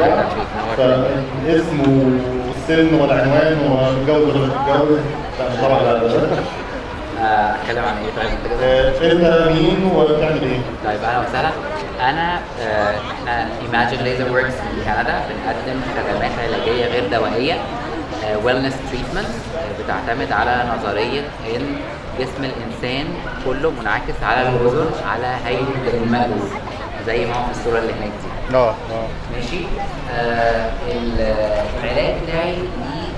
وبتاع. أهلا بيك، نورت. فالاسم والسن والعنوان ومتجوز ولا مش متجوز؟ لا طبعا لا لا. اتكلم عن ايه طيب انت كده؟ انت مين وبتعمل ايه؟ طيب اهلا وسهلا. انا احنا Imagine Laser Works من كندا، بنقدم خدمات علاجية غير دوائيه، wellness treatment، بتعتمد على نظرية ان جسم الانسان كله منعكس على الاذن على هيئة المألوف زي ما هو في الصورة اللي هناك دي. اه اه. ماشي. العلاج بتاعي ليه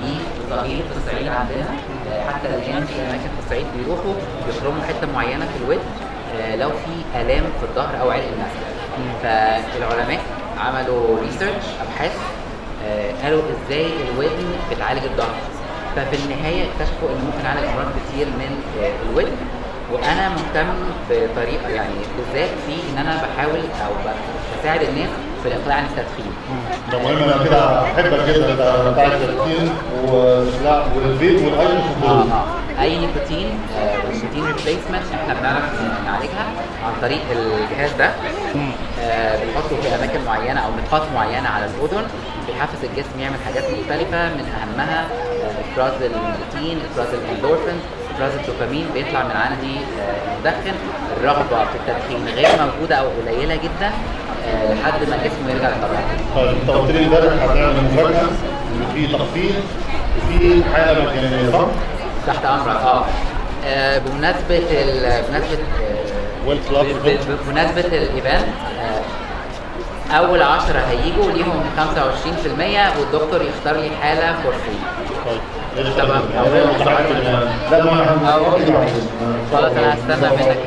ليه ظهير في الصعيد عندنا. حتى الان في اماكن في الصعيد بيروحوا يخرموا حتة معينة في الودن لو في الام في الظهر او عرق النسا. فالعلماء عملوا research، ابحاث، قالوا ازاي الودن بتعالج الظهر، ففي النهاية اكتشفوا ان ممكن نعالج امراض كتير من الودن. وانا مهتم بطريقة يعني بالذات في ان انا بحاول او بساعد الناس في الاقلاع عن التدخين. ده مهم، انا كده احبك جدا. انت بتاع التدخين والإقلاع والفيب والايكوس وكله. اي نيكوتين وال nicotine replacement احنا بنعرف نعالجها عن طريق الجهاز ده. بنحطه في اماكن معينة او نقاط معينة على الاذن، بيحفز الجسم يعمل حاجات مختلفه، من اهمها افراز النيكوتين، افراز الاندورفينز، افراز الدوبامين. بيطلع من عندي المدخن الرغبة في التدخين غير موجودة او قليله جدا لحد ما جسمه يرجع لطبيعته. طيب انت قلت لي امبارح هتعمل مفاجاة ان في تخفيض وفي حاله مجانيه، صح؟ تحت امرك. بمناسبة بمناسبة Well Club. بمناسبة ال event، اول 10 هيجوا ليهم 25% والدكتور يختار لي حاله for free. طيب. تمام. لا ما انا خلاص انا هستنى منك.